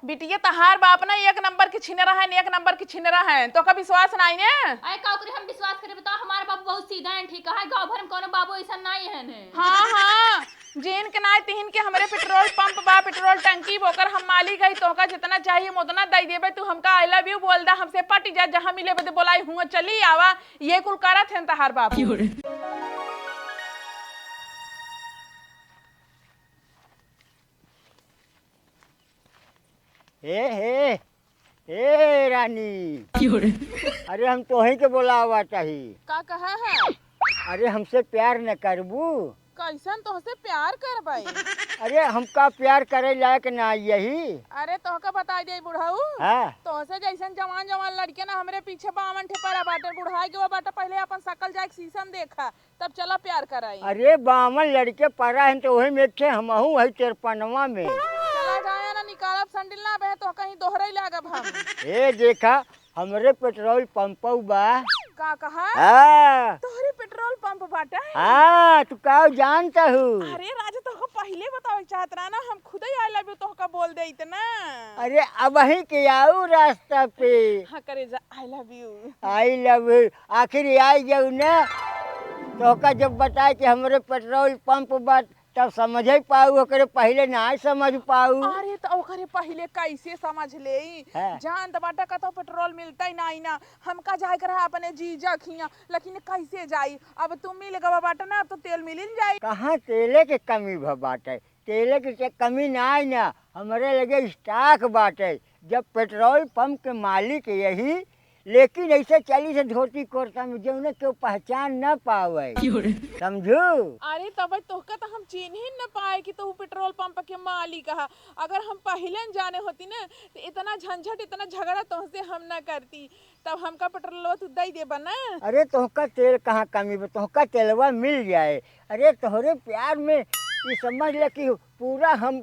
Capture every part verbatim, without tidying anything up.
बिटिया, तहार बाप ना एक नंबर के छिनरा है, एक नंबर के छिनरा है। तोका विश्वास नाई ने? अरे का ओकरे हम विश्वास करे? बताओ, हमार बाबू बहुत सीधा है, ठीक है? गाँव भर में कोनो बाबू ऐसा नाई है ने। हाँ, हाँ, जिन के नाई तिहिन के हमरे पेट्रोल पंप बा, पेट्रोल टंकी बा, ओकर हम मालिक हई। तोहका जितना चाहिए हम उतना दई देबे। तू हमका I love you बोल दा, हमसे पटि जा, जहाँ मिले बदे बोलाई हुआ चली आवा। ये कुल करत हैं तहार बाबू। हे, हे, ए रानी। अरे, हम तोही के बोलावा चाही। का कहा है? अरे, हमसे प्यार न करबू? कैसन तोहसे प्यार करबै? अरे, हमका प्यार करे लायक ना यही। अरे, तोहका बताई दे बुढ़ऊ। हाँ। तोहसे जैसन जवान जवान लड़के ना हमरे पीछे बावन ठे पड़ा बाटे। बुढ़ाई के वो बाटे, पहले अपन शकल जाए के शीशा में देखा, तब चला प्यार कराई। अरे, बावन लड़के पड़ा हैं तो वही में एक ठे हमहू है तिरपनवा में। चला जाए ना, निकालब संडिल ना बे, तो कहीं दोहरे लागब हम। ए देखा, हमरे पेट्रोल पंपऊ बा। का कहा? हाँ। तोहरे पेट्रोल पंप बाटे? हाँ, तू का जानता हूँ? अरे राजा, तोहका पहिले बतावे के चाहत रहा ना, हम खुदे I love you तोहका बोल देइत ना। अरे, अबही के आऊ रास्ता पे। हाँ करे जा, I love you। I love you। आखिर आई जाऊ ना, तोहका जब बताए कि हमरे पेट्रोल पंप बा, तब समझे पाऊ, ओकरे पहिले ना समझ पाऊ। अरे, तो ओकरे पहिले कैसे समझ लेई? हाँ। जान त बाटा, कतौ पेट्रोल मिलता ही नाई ना। हमका जाए के रहा अपने जीजा खिया, लेकिन कैसे जाई? अब तू मिल गवा बाटा ना, अब तो तेल मिल ही जाई। कहाँ तेले के कमी भ बाटे? तेले के, के कमी नाई ना, हमरे लगे स्टॉक बाटे। जब पेट्रोल पंप के मालिक यही, लेकिन ऐसे चली से धोती कुर्ता में, जौने केहू पहचान न पावे। क्यों रे? समझू? अरे तब तोहका तो हम चिन्ह ही न पाए कि तू पेट्रोल पंप के मालिक हा। अगर हम पहिले न जाने होती ना, तो इतना झंझट, इतना झगड़ा तोहसे हम न करती। तब हमका पेट्रोलवा तू दई देबा ना। अरे तोहका तेल कहाँ कमी बा, तोहका तेलवा मिल जाए। अरे तोहरे प्यार में ये समझ ले कि पूरा हम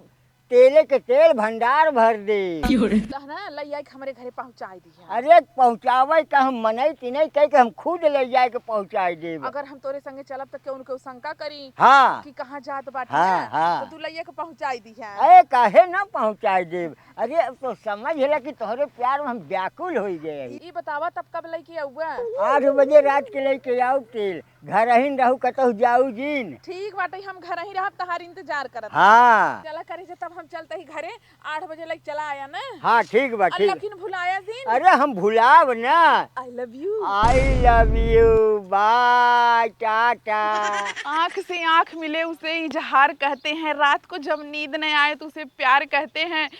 तेले के तेल भंडार भर दे। क्यों रे? तह ना लइया के हमरे घरे पहुँचाई दिया। अरे पहुँचावे का, हम मनई तिनई कह के हम खुद ले जाए के पहुँचाई देब। अगर हम तोरे संगे चलब त केहू न केहू शंका करी हाँ। कि कहाँ जात बाटी हाँ, ना, हाँ। तो तू लइया के पहुँचाई दिया। अरे काहे ना पहुँचाई देब? अरे अब तो समझ ले कि तोहरे प्यार में हम व्याकुल हो गए हई। ई बतावा तब कब लइके आउबा? आठ बजे रात के लइके आउब तेल। घरहिन रहू, कतहु जाऊ जिन। ठीक बाटे, हम घरही रहब, तहार इंतजार करत। हाँ। चला करे जे, तब हम चलत ही घरे, आठ बजे लग चला आया ना। हाँ, ठीक बा, और ठीक। लेकिन भुलाया जिन। अरे, हम भुलाब ना। I love you। I love you, bye, टाटा। आँख से आँख मिले उसे इजहार कहते हैं, रात को जब नींद न आए तो उसे प्यार कहते हैं।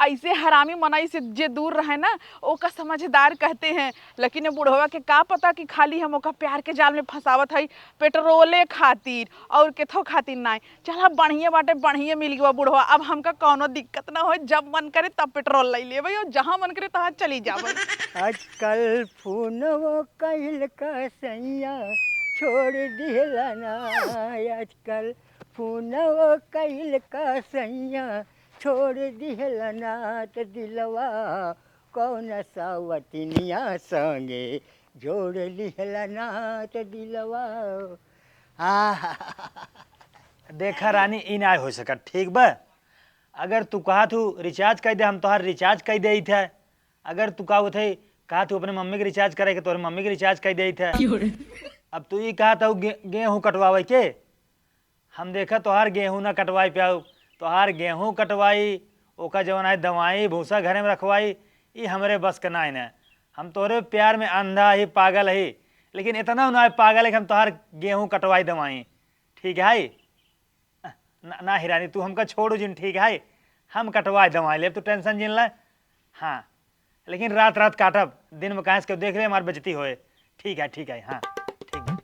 ऐसे हरामी मनई से जे दूर रहे ना, ओका समझदार कहते हैं। लेकिन ये बुढ़वा के का पता कि खाली हम ओका प्यार के जाल में फंसावत हई पेट्रोले खातिर, और केथो खातिर नाय। चला, बढ़िया बाटे, बढ़िया मिल गवा बुढ़वा, अब हमका कौनो दिक्कत ना होई, जब मन करे तब पेट्रोल ले लेबै और जहाँ मन करे तहाँ चली जाबै। आजकल फोनवो कइल का सैया छोड़ दिहला ना, आजकल फोनवो कइल का सैया छोड़ दिहला ना, त दिलवा कौन सावतिनिया संगे जोड़ लिहला ना, त दिलवा। आह। देखा रानी, ई ना हो सकत, ठीक बा? अगर तू कहत हू रिचार्ज कइ दे, हम तोहार रिचार्ज कइ देइत है। अगर तू कहत है, कहत हू अपने मम्मी के रिचार्ज करे के, तोहरे मम्मी के रिचार्ज कइ देइत है। अब तू ई कहत हू गे-, गेहूं कटवावे के, हम देखा तोहार गेहूं ना कटवाई पाउब, तोहार गेहूं कटवाई, ओका जवन है दवाई, भूसा घरे में रखवाई, ई हमरे बस के नाई ना। हम तोहरे प्यार में अंधा ही, पागल ही, लेकिन इतना ना पागल है कि हम तोहार गेहूं कटवाई दवाई। ठीक है? ना, ना ही रानी, तू हमका छोड़ू जिन, ठीक है? हम कटवाई दवाई लेब, तू टेंशन जिन ले। हाँ। लेकिन रात रात काटब, दिन में काहे से केहू देख ले, हमार बेइज्जती होए। ठीक है, ठीक है, हाँ, ठीक बा।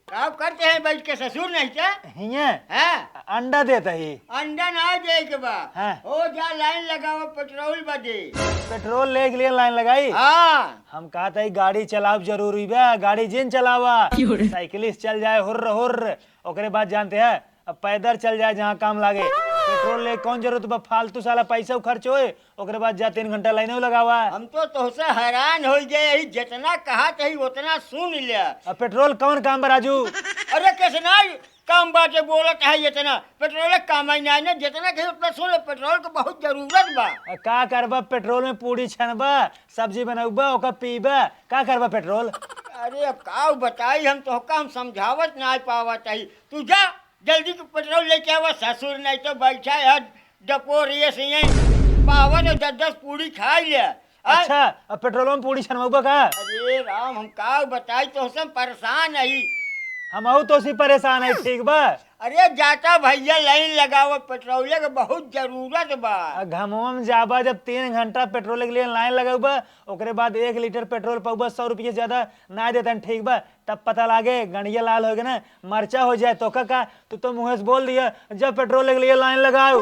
का करते हैं बैठ के ससुर नहीं क्या? हिये? हाँ। अंडा देत ही। अंडा ना दे के बा। हाँ। हो जा लाइन लगावा पेट्रोल बदे। पेट्रोल ले के लिए लाइन लगाई? हाँ। हम कहत ही गाड़ी चलाब जरूरी बा, गाड़ी जिन चलावा। क्यों रे? साइकिल से चल जाए हुर्र हुर्र, ओकरे बाद जानते हैं अब पैदल चल जाए जहाँ काम लागे। पेट्रोल ले कौन जरूरत बा, फालतू साला पैसा खर्च होए, ओकरे बाद जा तीन घंटा लाइने लगावा। हम तो तोहसे हैरान हो गए ही, जितना कहा चाही उतना सुन ले। अब पेट्रोल कौन काम बा राजू? अरे किसना, कम बाटे बोलत है इतना, पेट्रोल के काम ही नाहीं ना, जितना कही उतना सुन ले, पेट्रोल के बहुत जरूरत बा। आ, का करबा, पेट्रोल में पूड़ी छनबा, सब्जी बनउबा, ओका पीबा, का करबा पेट्रोल? अरे अब का बताई हम तोहका, हम समझावत नाहीं पावत ही। तू जा, जल्दी तू पेट्रोल लेके आवा, ससुर नहीं तो बैठा है डपोर ये से यहीं पावा तो दस दस पूड़ी खाई ले। आ? अच्छा, अब पेट्रोल में पूड़ी छनवाबा का? अरे राम, हम का बताई, तोहसे हम परेशान हई। हमहू तोहसे परेशान हई, ठीक बा? अरे जाता भैया, लाइन लगावा, पेट्रोल के बहुत जरूरत बा। आ, घमवा में जाबा, जब तीन घंटा पेट्रोल के लिए लाइन लगाबा, ओकरे बाद एक लीटर पेट्रोल पाउबा, सौ रुपये से ज्यादा ना देतन, ठीक बा? तब पता लागे, गंडिया लाल हो गए ना, मरचा हो जाए, तो का, का? तू तो मुँह से बोल दिया, "जब पेट्रोल के लिए लाइन लगाओ।"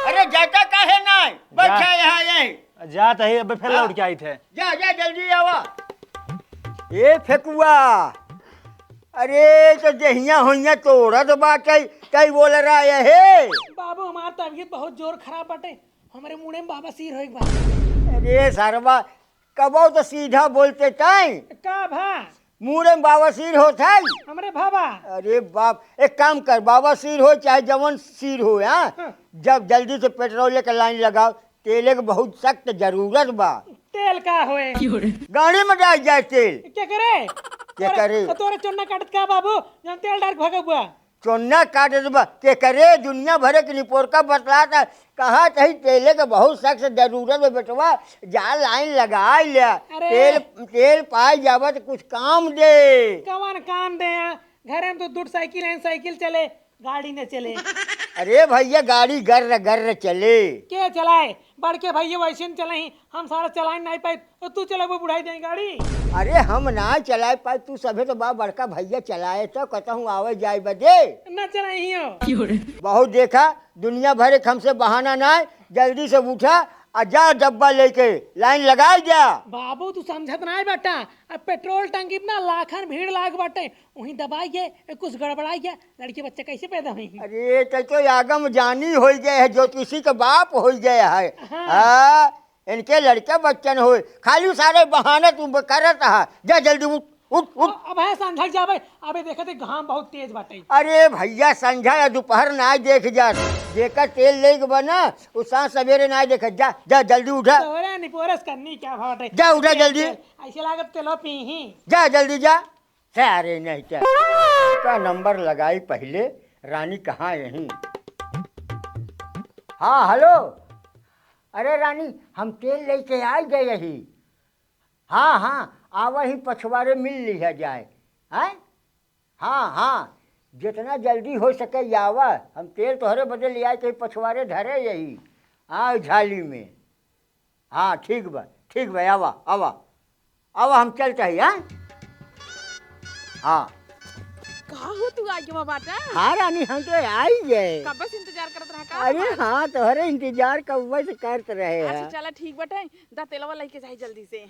अरे जाता काहे ना? बैठा जा। यहाँ यहीं। जात ही, अब फिर हाँ। लौट के आई थे। जा, जा, जल्दी आवा। ए फेकुआ, अरे तो देहिया होइया तोड़त बाटे, कई बोल रहा है हे? बाबू, हमार तबीयत बहुत जोर खराब बाटे, हमरे मुड़े में बवासीर होइक बा। अरे सरवा, कबो तो सीधा बोलते तई। का भा? मुड़े में बवासीर होत है। हमरे भा बा। अरे बाप, एक काम कर, बवासीर हो चाहे जवन सीर हो, हाँ? हाँ। जब जल्दी से पेट्रोल लेके लाइन लगाओ, तेले के बहुत सख्त जरूरत बा। तेल का होए? गाड़ी में डाल जाए तेल। के करे? के तोरे, करे? तोरे चोन्ना काटत का बाबू, जौन तेल डाल के भागब बा? चोन्ना काटत बा, के करे? दुनिया भरे के निपोरका बतलात है, कहा तही तेले के बहुत सख्त जरूरत बा बेटवा, जा लाइन लगाई ले। अरे। तेल, तेल पाई जाबा तो कुछ काम दे। कवन काम दे? यहाँ घरे में तो दू साइकिल है, साइकिल चले, गाड़ी न चले। अरे भैया, गाड़ी गर्र गर्र चले। के चलाए? बड़के भैया वैसे न चलही, हम सारा चलाए नाहीं पाइत, तो तू चलाबो बुढ़ाई देई गाड़ी? अरे हम ना चलाए पाइत, तू सभे तो बा बड़का भैया चलाए, तो कहता हूँ आवे जाए बदे। ना चलाइयो। बहुत देखा, दुनिया भर एक हमसे बहाना ना है, जल्दी से उठा आ जा डब्बा लेके, लाइन लगाई जा। बाबू तू समझत नाहीं बाटा, अब पेट्रोल टंकी पे ना लाखन भीड़ लाग बाटे, वहीं दबाई गए, कुछ गड़बड़ाई गया, लड़के बच्चे कैसे पैदा हुई? अरे, तै तो आगम जानी होइ गए है, ज्योतिषी के बाप होइ गए है। हाँ। हाँ, इनके लड़के बच्चन होए, खाली सारे बहाने तू ब-, करत हा। जा जल्दी उठ, उठ, उठ। अ-, अब है संझक जाबे, अबे देखत है घाम बहुत तेज बाटे। अरे भैया, संझा या दोपहर ना देख जा, जेकर तेल लेके बना, उ सांझ सवेरे ना देखे। जा, जा जल्दी उठा। तोरे निपोरस करनी क्या बाटे? जा उठा जल्दी। ऐसे लागत तेलो पी ही। जा जल्दी जा। सारे नहीं क्या? का नंबर लगाई पहिले, रानी कहाँ यहीं? हाँ, हेलो। अरे रानी, हम तेल लेके आई गए ही। हाँ, हाँ, आवा ही पछवारे मिल लिहा जाए। हैं? हाँ, हाँ, जितना जल्दी होइ सके आवा। हम तेल तोहरे बदे ले आए के पछवारे धरे यही। हाँ, झाली में। हाँ, ठीक बा, ठीक बा, आवा, आवा, आवा, हम चलत ही, हाँ? हाँ। का हो तू आगे में बाटा? हाँ रानी, हम तो आई गए। कब्बे से इंतजार करत रहा का अरे हमार? हाँ, तोहरे इंतजार कब्बे से करत रहे अच्छा, हैं। चला ठीक बाटे, दा तेलवा लेके जाई जल्दी से।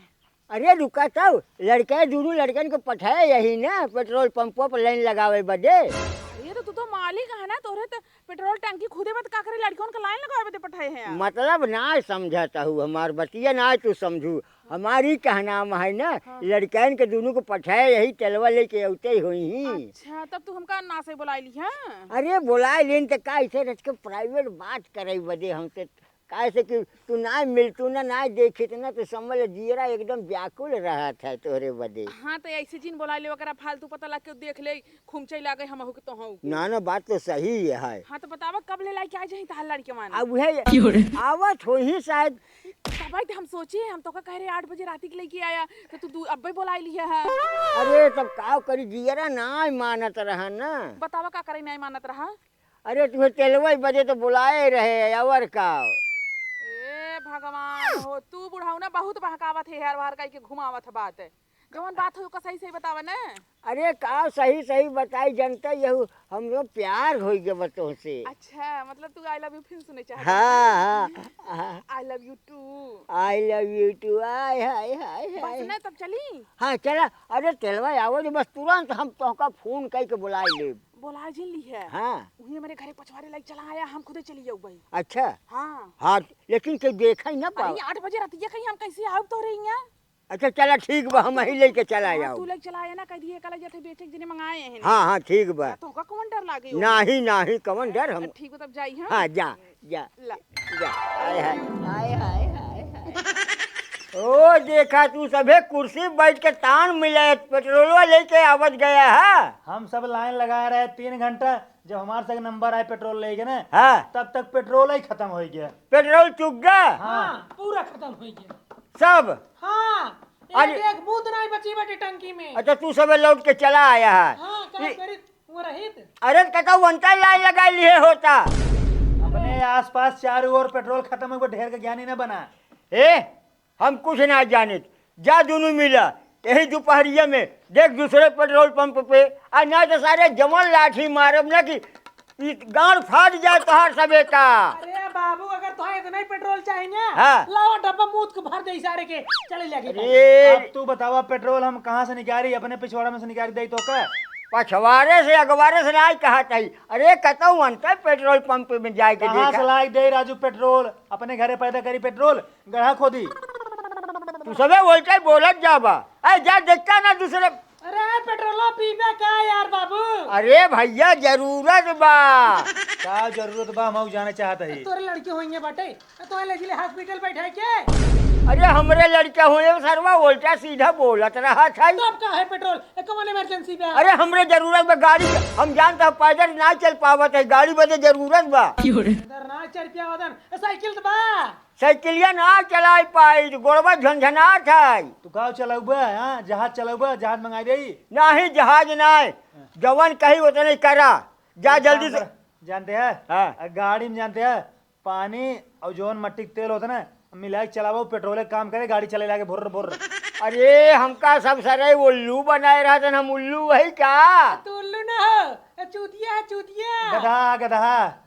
अरे रुका तब, लड़के दुनू लड़कन के पठाए यही ना पेट्रोल पंपवा पर लाइन लगावे बदे। अरे तो तू तो मालिक है ना, तोहरे तो पेट्रोल टंकी खुदे बा, त का करे लड़कन के लाइन लगावे बदे पठाए हैं? मतलब ना समझत हूँ, हमार बतिया ना तू समझू। हमारी कहनाम है ना, हाँ। लड़कन के दुनू को पठाए यही तेलवा लेके अउते ही होई ही। अच्छा, तब तू हमका ना से बुलाई ली, हाँ? अरे बुलाई लेन त का, इसे रच के प्राइवेट बात करे बदे हमसे, काहे से कि तू ना मिलतू ना, ना देखित ना, तो समझ ले जियरा एकदम व्याकुल रहत है तोहरे बदे। हाँ, तो ऐसे जिन बोला ले, ओकरा फालतू पता लग के देख ले, खुमचई लागे हमहू के तोहू के। ना, ना, बात तो सही है। हाँ, तो बतावा कब ले लाई के आ जाई तहार लड़के माने? अब उहे क्यों रे? आवत होही शायद। तब भाई हम सोचे, हम तोका कह रहे आठ बजे राती के लेके आया, तो तू दू अब्बे बोलाई लिया है। अरे, तब का करी, जियरा ना मानत रहा ना। बतावा का करे नहीं मानत रहा? अरे, तुहे तेलवई बदे तो बुलाए रहे, और का? ए भगवान हो, तू बुढ़ऊ ना बहुत बहकावत है, हर बार कह के घुमावत है बात। जवन बात हो, ओका सही सही बतावा ना। अरे, का सही सही बताई, जनता यहू हमरो प्यार होइ गए बा तोहसे। अच्छा, मतलब तू I love you फिर सुने चाहत हाँ, है? हाँ, हाँ। I love you too। I love you too। आय, हाय, हाय, बस हाय। ना, तब चली? हाँ, चला। अरे, तेलवा आवे दे, बस तुरंत हम तोहका फोन कई के बुलाई लेब। बोला जिन ली है। हाँ। उही हमरे घरे पछवारे लाइक चला आया, हम खुदे चली जाऊ भाई। अच्छा। हाँ। हाँ, लेकिन कोई देखा ही ना पाओ। अरे, आठ बजे रातिया कहीं हम कैसे आउब तोहरे यहाँ? अच्छा चला ठीक बा, हम ही लेके चला हाँ, जाओ। तू लेके चला आया ना, कह दिए कल जथे बेचे के जने मंगाए हैं। हाँ, हाँ, ठीक बा। तो का कौन डर लागे हो? नाही, नाही, कौन डर हम। तो ठीक बा, तब जाई हम। हाँ, जा, जा, ला। जा। हाय, हाय, हाय, हाय, हाय, हाय। ओ, देखा तू सभे कुर्सी बैठ के तान मिले, पेट्रोलवा लेके आवत गया है। हम सब लाइन लगा रहे तीन घंटा, जब हमार तक नंबर आए पेट्रोल लेके ना, हाँ। तब तक पेट्रोल ही खत्म हो गया। पेट्रोल चुक गया? हाँ। हाँ, पूरा खत्म हो गया। सब? हाँ। अरे। एक, एक बूंद नहीं बची बाटे टंकी में। अच्छा, तू सब लौट के चला आया है। हाँ, का ई- करी, वो रहित। अरे, कतौ वनता लाइन लगा लिए होता। अपने आसपास चारों ओर पेट्रोल खत्म हो गया, ढेर के ज्ञानी ना बना। ए, हम कुछ ना जानित। जा दुनू मिला, यही दुपहरिया में देख दूसरे पेट्रोल पंप पे, आ ना तो सारे जवन लाठी मारब ना कि ई गांड फाट जाए तोहार सबे का। अरे बाबू, अगर तोहार इतना ही पेट्रोल चाहिए ना, हाँ। लावा डब्बा मूत के भर दे सारे के, चले लेके। अरे। अब तू बतावा, पेट्रोल हम कहाँ से निकारी, अपने पिछवाड़ा में से निकारी दे तो का? पछवाड़े से, अगवाड़े से ना कहा चाहिए। अरे, कतौ अंतर पेट्रोल पंप में जाए के कहाँ देखा। से लाई दे राजू पेट्रोल? अपने घरे पैदा करी पेट्रोल, गड्ढा खोदी। तू सबे उल्टा ही बोलत जाबा। ए, जा देखता ना दूसरे। अरे, पेट्रोलो पीबे का यार बाबू? अरे भैया, जरूरत बा। का जरूरत बा, हम जाने चाहत हई। तोरे लड़के होइए बाटे, तो ले जिले हॉस्पिटल बैठा के। अरे, हमरे लड़के होइए, सरवा उल्टा सीधा बोलत रहा था। तब का है पेट्रोल? ए, कौन इमरजेंसी बा? अरे, हमरे जरूरत बा गाड़ी के। हम जानता है पैदल ना चल पावत है, गाड़ी बदे जरूरत बा। पैदल ना चल पावत है, ए, साइकिल तो बा। साइकिलिया ना चलाइ पाई, गोड़वा झनझनात है। तू का चलउबा, हाँ? जहाज चलउबा, जहाज मंगाई देई? नाही, जहाज नाय। हाँ। जवन कही ओतने करा। जा एक जल्दी काम से। कर, जानते हैं? हाँ। आ, गाड़ी में जानते हैं, पानी और जवन मट्टी के तेल होता ना, मिला के चलावा, पेट्रोले काम करे, गाड़ी चले लागे भुर्र भुर्र। अरे, हमका सब सरे उल्लू बनाए रहतन, हम उल्लू हई का? तू उल्लू ना हो, ए, चूतिया है, चूतिया। गधा, गधा।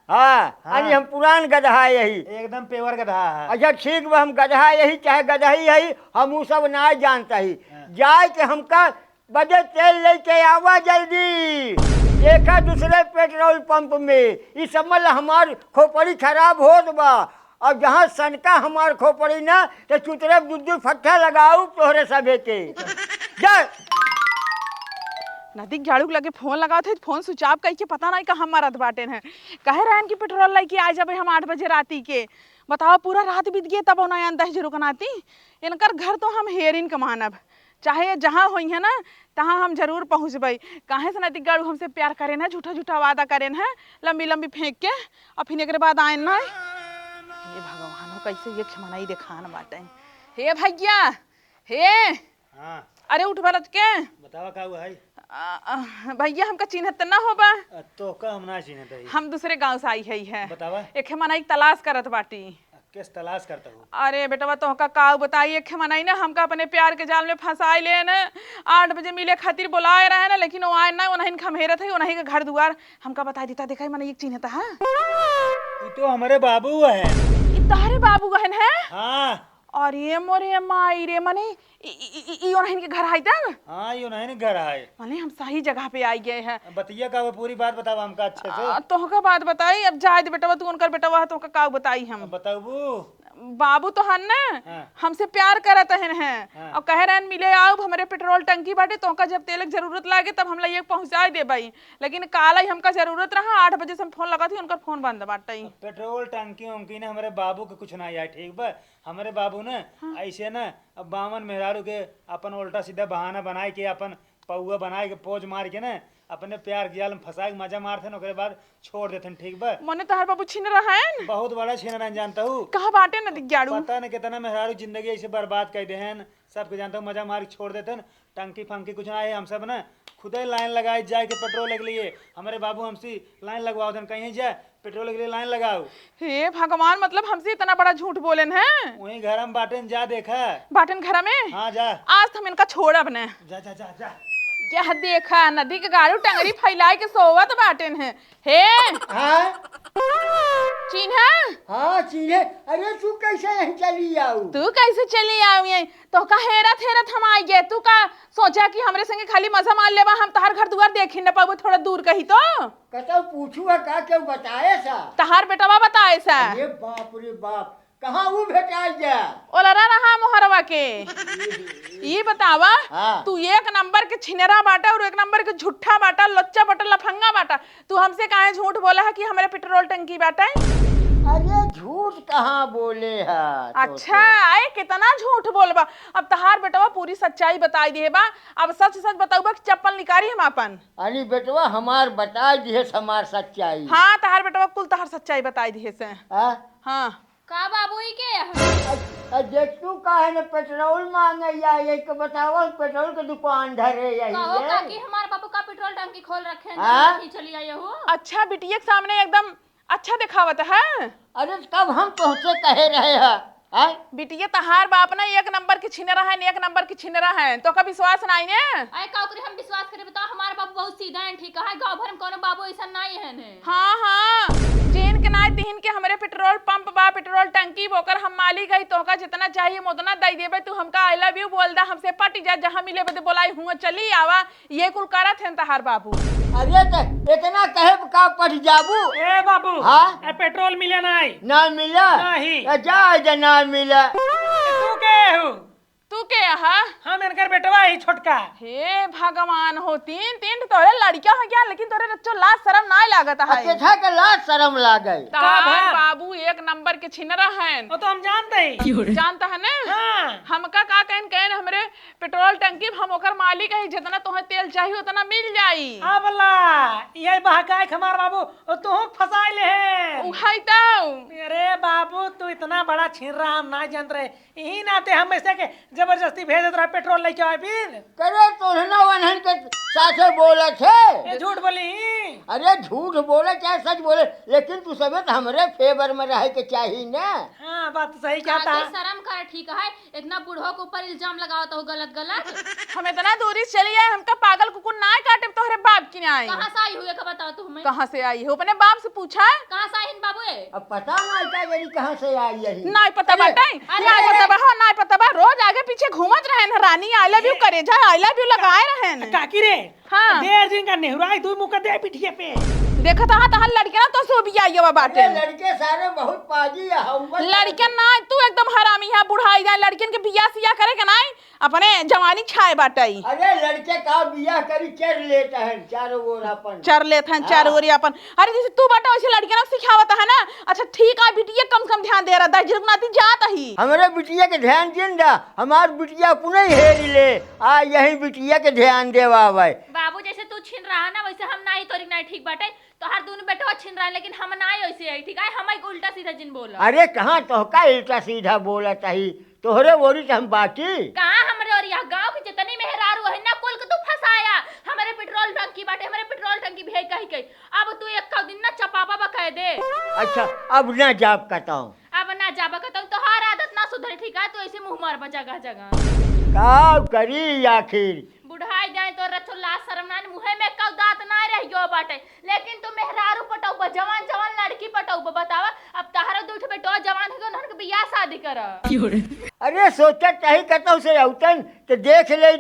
हाँ, हाँ। यानी हम पुरान गधा है यही। एकदम पेवर गधा है। अच्छा, ठीक बा, हम गधा यही चाहे गधही है, हम उ सब ना जानता ही। हाँ। जाए के हमका बदे तेल लेके आवा जल्दी। देखा दूसरे पेट्रोल पंप में, ई समझ ला हमार खोपड़ी खराब होत बा। अब जहाँ सनका हमार खोपड़ी ना, तो चुतरे दू दू फट्ठा लगाऊ तोहरे सभे के। जा। नदी के झाड़ू के लगे फोन लगावत है, फोन स्विच ऑफ कइके पता नहीं कहाँ मरत बाटेन है। कहे रहन कि पेट्रोल लेके आ जाबे हम आठ बजे राती के। बताओ, पूरा रात बीत गए तब ना आन दस जरूर कनाती। इनकर घर तो हम हेरिन के मानब, चाहे ये जहाँ होई है ना, तहाँ हम जरूर पहुँचबे। काहे से नदी गाड़ू हमसे प्यार करेन है, झूठा झूठा वादा करेन है, लंबी लंबी फेंक के, और फिर एकरे बाद आएन ना। हे भगवान हो, कैसे ये खमनाई देखान बाटे। हे भैया, हे। हाँ। अरे उठ बरत के। बतावा का हुआ है? आ, आ, भैया हमका चिन्हत त ना होबा। आ, तोहका हम ना चिन्हत हई। हम दूसरे गाँव से आई है, है। बतावा। एक है मनाई तलाश करत बाटी। आ, किस तलाश करता हो? अरे बेटवा तोहका का बताई, एक है मनाई ना हमका अपने प्यार के जाल में फंसाई लेन। आठ बजे मिले खातिर बुलाए रहे ना, लेकिन वो आए ना, उन्हीं खम्हेरत है, उन्हीं के घर दुआर हमका बताई देता। देखा ही मने एक चिन्हता है। ई तो हमरे बाबू है। ई तोहरे बाबू हन है? हाँ। अरे मोरे माई रे, मने ई, ई, ई, ई ओनहिन के घर है तब? हाँ, ई ओनहिन के घर है। मने हम सही जगह पे आई गए हैं। बतिया का हुआ, पूरी बात बतावा हमका अच्छे से। आ, तोहका बात बताई, अब जाए दे बेटवा, तू उनकर बेटवा है, तोहका का बताई हम? अब बताबू? बाबू तो हन ना, हाँ। हमसे प्यार करत हन हैं। हाँ। और कहे रहन मिले आउब, हमरे पेट्रोल टंकी बाटे, तोहका जब तेल के जरूरत लागे तब हम लइके पहुँचाए देबई। लेकिन काल ही हमका जरूरत रहा, आठ बजे से हम फोन लगात ही, उनकर फोन बंद बाटे। अब पेट्रोल टंकी उंकी ने हमरे बाबू के कुछ ना आए, ठीक बा? हमरे बाबू ने हाँ। ऐसे ना, अब बावन मेहरारू के अपन उल्टा सीधा बहाना बनाए के, अपन पौआ बनाए के, पोज मार के ना, अपने प्यार के जाल में फंसाए के मजा मारथन, ओकरे बाद छोड़ देथन, ठीक बा? मने तोहार बाबू छिनरा हन? बहुत बड़ा छिनरा हन, जानता हूँ। कहाँ बाटे नदी गाड़ू? पता न कितना मेहरारू जिंदगी ऐसे बर्बाद कर देहन, सबके जानता हूँ, मजा मार के छोड़ देथन। टंकी फंकी कुछ ना है, हम सब ना खुदे लाइन लगाए जाए के पेट्रोल के लिए। हमरे बाबू हमसे लाइन लगवाओ देन, कहीं जा पेट्रोल के लिए लाइन लगाओ। हे भगवान, मतलब हमसे इतना बड़ा झूठ बोलेन हैं? वहीं घर में बाटेन, जा देखा। बाटेन घर में? हाँ, जा। आज तो हम इनका छोड़ब न। जा, जा, जा, जा। यह देखा, नदी के गाड़ू टंगरी फैलाए के सोवत बाटेन हैं। हे! हाँ? चिन्हा? हाँ, चिन्हे। अरे, तू कैसे यहीं चली आऊ? तू कैसे चली आऊ यहीं? तोहका हेरत हेरत हम आई गए। तू का सोचा कि हमरे संगे खाली मजा मार लेबा, हम तहार घर दुआर देखी न पाबो, थोड़ा दूर कही तो? कतौ पूछू है का, केहू बताए सा? तहार बेटवा बताए सा। अरे बाप रे बाप, कहाँ ऊ भेटाई जा? ओलरा रहा मोहरवा के। ई बतावा, हाँ। तू एक नंबर के छिनरा बाटा और एक नंबर के झूठा बाटा, लच्चा बाटा, लफंगा बाटा। तू हमसे काहे झूठ बोला है कि हमरे पेट्रोल टंकी बाटे? अरे झूठ कहाँ बोले है? अच्छा, आए कितना झूठ बोलबा। अब तहार बेटवा पूरी सच्चाई बताई दिहे बा। अब सच सच बताउबा कि चप्पल निकारी हम आपन? अरे बेटवा हमार बताई दिहे से हमार सच्चाई। हाँ, तहार बेटवा कुल तहार सच्चाई बताई दिहे से। हाँ? हाँ। का बाबू, ई के ह? अ, अ, जे तू काहे न पेट्रोल मांगे या, ये के बतावा, पेट्रोल के दुकान धरे यही कहो है। काकी, हमार बाबू का पेट्रोल टंकी खोल रखे हैं, हाँ? जल्दी चली आई हो। अच्छा, बिटिया के सामने एकदम अच्छा दिखावत है। अरे, तब हम तोहसे कहे रहे हैं, हैं? बिटिया, तहार बाप ना एक नंबर के छिनरा है, एक नंबर के छिनरा है, तो का विश्वास नहीं ने? अरे, का करी हम विश्वास करे, बताओ, हमार बाबू बहुत सीधा है, ठीक है, गाँव भर में कोनो बाबू ऐसा नहीं है ने। हाँ, हाँ, जिन के नाय तिहिन के हमरे पेट्रोल पंप बा, पेट्रोल टंकी बा, ओकर हम मालिक हई, तोहका जितना चाहिए हम उतना दई देबे। तू हमका I love you बोल दा, हमसे पटी जा, जहाँ मिले बदे बोलाई हुआ चली आवा, ये कुल करत हैं तहार बाबू। अरे त इतना कहे का पटी जाबू? ए बाबू, हाँ? ए पेट्रोल मिले नाई। ना मिला? नहीं। ए जा, जा ना मिला। तू के हो? तू के ह? हम इनकर बेटवा ही छोटका। हे भगवान हो, तीन, तीन तो तोरे लड़किया हो गया, लेकिन तोरे रच्चो लाज शरम नाय लागत है। अच्छा, था के लाज शरम लागे। तहार बाबू एक नंबर के छिनरा हैं। वो तो हम जानते ही। जानता है ना? हाँ। हमका का कहन, कहन हमरे पेट्रोल टंकी, हम ओकर मालिक है, जितना तोहे तेल चाहिए उतना मिल जाई। अबला, ये बहकाए के हमार बाबू, ओ तोहू फंसाए ले हैं। उहाई तो। अरे बाबू, तू इतना बड़ा छिनरा हम ना जानत रहे। यही नाते हम ऐसे के जबरदस्ती भेजत रहा पेट्रोल लेके आवे फिर। करे तोहना वनहन के साथे बोलत है। ये झूठ बोली। अरे झूठ बोले चाहे सच बोले, लेकिन तू सबे तो हमरे फेवर में रहे के चाही ना। हाँ, बात तो सही कहता। काकी शर्म कर, ठीक है, इतना बूढ़ो के ऊपर इल्जाम लगावत हो गलत गलत। हम इतना दूरी से चली आए, हमका पागल कुकुर ना काटे तोहरे बाप की ना आई। कहाँ से आई हुई का बताओ तू हमें? कहाँ से आई हो? अपने बाप से पूछा। कहाँ से आई बाबू? अब पता ना का जरी कहाँ से आई यही। नाय पता अरे, बाटे, अरे, नाय अरे, पता बा, हो, नाय पता बा। रोज आगे पीछे घूमत रहे न रानी, I love you ए। करे जा, I love you लगाए रहे न। काकी रे, हाँ। ढेर दिन का नेहुराई, दू मुक्का दे पिठिया पे। देखत हा, तहार लड़के ना तो सो भी आई हुआ बाटे। अरे, लड़के सारे बहुत पाजी है, हम बस लड़के ना, तू एकदम हरामी है, बुढ़ाई जाए, लड़कियन के बियाह सियाह करे के नाई, अपने जवानी छाए बाटई। अरे लड़के का बियाह करी, चर लेत हैं चारों ओर अपन। चर लेत हैं चारों हाँ। ओर अपन। अरे जैसे तू बाटा वैसे लड़के ना सिखावत है ना। अच्छा ठीक है, बिटिया कम से कम ध्यान दे रहा, दहिजर नाती जात ही। हमरे बिटिया के ध्यान दिन दा, हमार बिटिया अपने ही हेरी ले, आ यही बिटिया के ध्यान देवा भाई। बाबू जैसे तू छिन रहा ना वैसे हम ना ही तोरी ना ठीक बाटे। तोहार दुनु बेटवा छिन रहा, लेकिन हम ना ऐसे है, ठीक है? हम एक उल्टा सीधा जिन बोला। अरे कहाँ तोहका उल्टा सीधा बोलत ही? तोहरे ओरी त हम बाटी। कहाँ हमरे ओरी? यह गाँव के जितनी मेहरारू है ना, कुल के तू फंसाया। हमरे पेट्रोल टंकी बाटे, हमरे पेट्रोल टंकी भी है कही कही। अब तू एक दिन ना चपापा बा कह दे। अच्छा, अब ना जाब कतौ। अब ना जाब कतौ, तोहार आदत ना सुधरे, ठीक है? तू ऐसे मुँह मारबा जगह जगह। का करी आखिर? बुढ़ाई जाए तो रचो लाज शरम ना, मुँहे में कौ दाँत ना रह गयो बाटे, लेकिन तू मेहरारू पटौबा, जवान जवान लड़की पटौबा, बतावा। अब तहरा दू ठो बेटवा जवान हो गए, उन्हन के बियाह शादी करा। अरे सोचत चाही कतौ से अउतन के देख ले,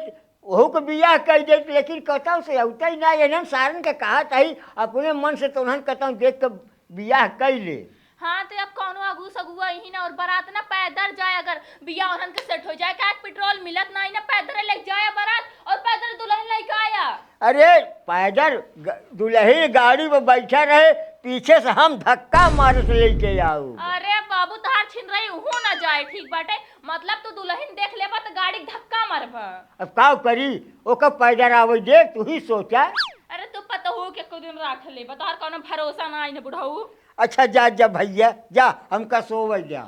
ओहू के बियाह कइ देत, लेकिन कतौ से अउतै ना, एनन सारन के कहत ही, अपने मन से तोहन कतौ देख के बियाह कइ ले। हाँ, तो अब कौनो अगू सगुआ यही ना, और बारात ना पैदल जाए, अगर बियाह उन्हन के सेट हो जाए, काहे पेट्रोल मिलत ना, ना पैदल लेके जाए बारात और पैदल दुल्हन लेके आया। अरे पैदल ग-, दुल्हन गाड़ी में बैठा रहे, पीछे से हम धक्का मारे से लेके आऊ। अरे बाबू, तहार छिन रही उहू ना जाए, ठीक बाटे, मतलब तू दुल्हन देख लेबा तो गाड़ी के धक्का मारबा। अब का करी, ओकर पैदल आवे दे, तू ही सोचा। अरे तू पतोहू के एको दिन राख लेबा, तोहार कौनो भरोसा ना आई ना बुढ़ऊ। अच्छा जा, जा भैया, जा, हमका सोवे जा।